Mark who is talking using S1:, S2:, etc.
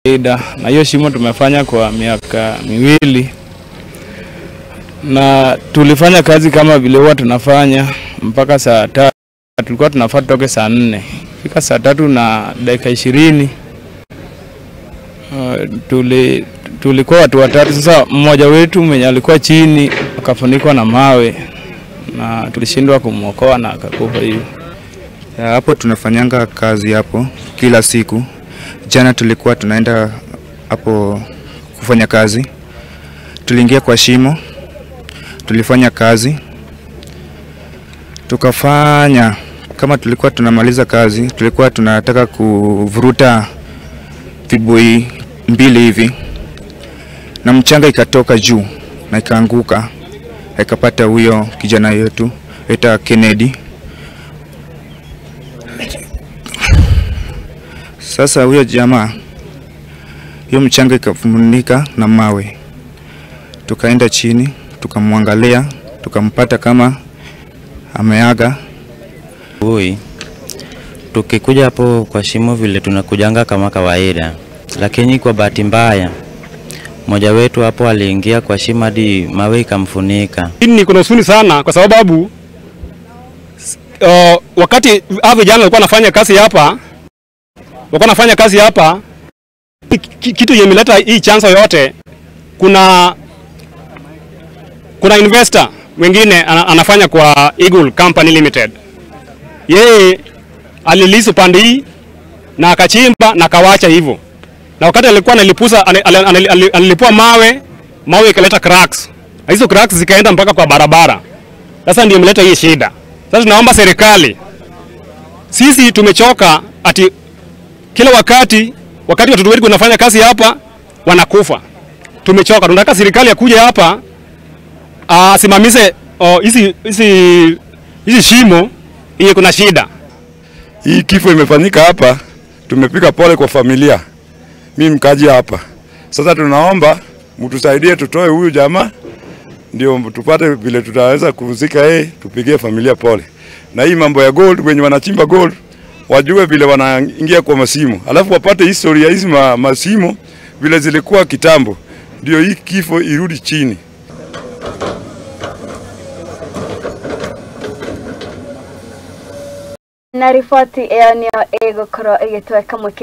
S1: kawaida, na hiyo shimo tumefanya kwa miaka 2, na tulifanya kazi kama vile huwa tunafanya mpaka saa 3. Tulikuwa tunafaa tutoke saa 4. Fika saa 3:20 tulikuwa watu watatu. Sasa mmoja wetu mwenye alikuwa chini akafunikwa na mawe na tulishindwa kumuokoa na akakufa hiyo.
S2: Hapo tunafanyanga kazi hapo kila siku. Jana tulikuwa tunaenda hapo kufanya kazi. Tuliingia kwa shimo, tulifanya kazi. Tukafanya kama tulikuwa tunamaliza kazi, tulikuwa tunataka kuvuruta vibui 2 hivi. Na mchanga ikatoka juu na ikaanguka. Ikapata huyo kijana yetu eta Kennedy. Sasa huyo jamaa, hiyo mchanga ikafunika na mawe. Tukaenda chini, tukamwangalia, tukampata kama ameaga.
S3: Ui, tukikuja hapo kwa shimo vile tunakujanga kama kawaida, lakini kwa bahati mbaya mmoja wetu hapo aliingia kwa shimo hadi mawe ikamfunika.
S4: Ni kuna huzuni sana kwa sababu wakati hao vijana walikuwa wanafanya kazi hapa, kitu yemeleta hii chance yote, kuna investor wengine anafanya kwa Eagle Company Limited. Yeye alilisu pande hii na akachimba na akawacha hivyo. Na wakati alikuwa analipusa analipua mawe ikaleta cracks. Na hizo cracks zikaenda mpaka kwa barabara. Sasa ndio imeleta hii shida. Sasa tunaomba serikali. Sisi tumechoka ati kila wakati watoto wetu wanafanya kazi hapa wanakufa. Tumechoka. Tunataka serikali akuje hapa asimamize hizi shimo hii kuna shida.
S5: Hii kifo imefanyika hapa, tumepiga pole kwa familia. Mimi mkaji hapa. Sasa tunaomba mtusaidie tutoe huyu jamaa ndio tupate vile tutaweza kuzika yeye, tupigie familia pole. Na hii mambo ya gold, wenye wanachimba gold wajue vile wanaingia kwa masimu. Alafu wapate historia hizi masimu vile zilikuwa kitambo. Ndio hii kifo irudi chini.
S6: Na riboti ĩyo nĩyo ĩgũkorwo ĩgĩtweka mweke.